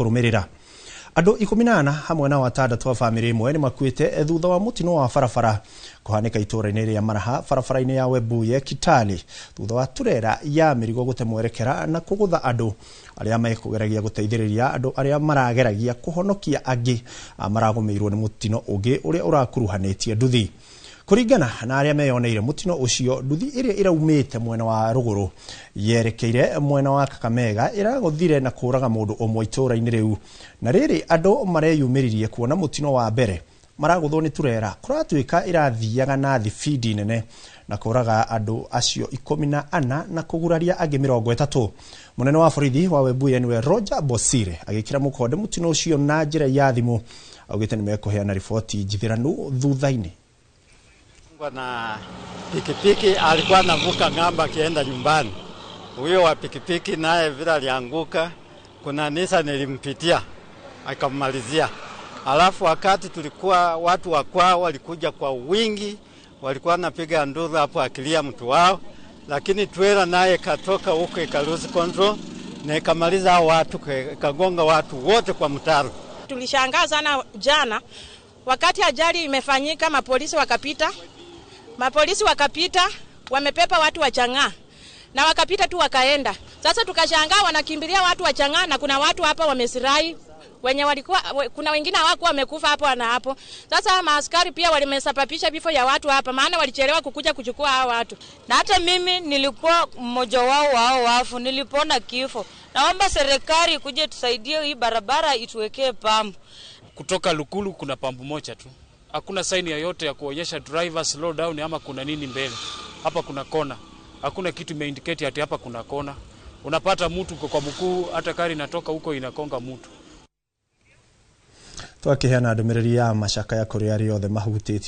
Kũrũmĩrĩra andũ 14 hamwe na 6 a bamĩrĩ ĩmwe nĩ makuĩte thutha wa mũtino wa barabara kũhanĩka itũũra-inĩ rĩa Maraha, barabara-inĩ ya Webuye Kitale, thutha wa turera ya mĩrigo gũte mwerekera na kũgũtha andũ arĩa mekũgeragia gũteithĩrĩria andũ arĩa marageragia kũhonokia angĩ maragũmĩirwo nĩ mũtino ũngĩ ũrĩa ũrakuruhanĩtie nduthi. Kũringana na arĩa meyoneire mũtino ũcio, nduthi ĩrĩa ĩraumĩte mwena wa rũgũrũ yerekeire mwena wa Kakamega ĩragũthire na kũraga mũndũ ũmwe itũũra-inĩ rĩu. Na rĩrĩ andũ mareyumĩririe kuona mũtino wa mbere maragũthwo nĩ turera kũratuĩka ĩrathiaga na thibindi nene na kũraga andũ acio 14 na kũguraria angĩ 30. Mũnene wa borithi wa Webuye nĩwe Roger Bosire agĩkĩra mũkonde mũtino ũcio na njĩra ya thimũ, augĩte nĩ mekũheana riboti njithĩranu thutha-inĩ. Na pikipiki alikuwa anavuka ng'ambo akienda nyumbani. Huyo wa pikipiki naye vile alianguka, kuna Nissan ilimpitia akamalizia. Alafu wakati tulikuwa watu wa kwao walikuja kwa wingi, walikuwa wanapiga nduru hapo akilia mtu wao, lakini trailer naye katoka huko ika lose control na ikamaliza hao watu, ikagonga watu wote kwa mtaro. Tulishangaa sana jana wakati ajali imefanyika, mapolisi wakapita wamepepa watu wa chang'aa na wakapita tu wakaenda. Sasa tukashangaa wanakimbilia watu wa chang'aa na kuna watu hapa wamesirai wenye walikuwa, kuna wengine hawakuwa wamekufa hapo na hapo. Sasa maaskari pia walimesababisha vifo ya watu hapa, maana walichelewa kukuja kuchukua hao watu. Na hata mimi nilikuwa mmoja wao wao wafu, nilipona kifo. Naomba serikali kuja tusaidie hii barabara ituwekee pampu. Kutoka Lukulu kuna pampu moja tu, hakuna saini yoyote ya kuonyesha driver slow down ama kuna nini mbele. Hapa kuna kona, hakuna kitu imeindicate ati hapa kuna kona. Unapata mtu kwa mkuu, hata gari inatoka huko inakonga mtu. Twakiheana ndũmĩrĩri ya macakaya kũrĩ arĩa othe mahutĩtio.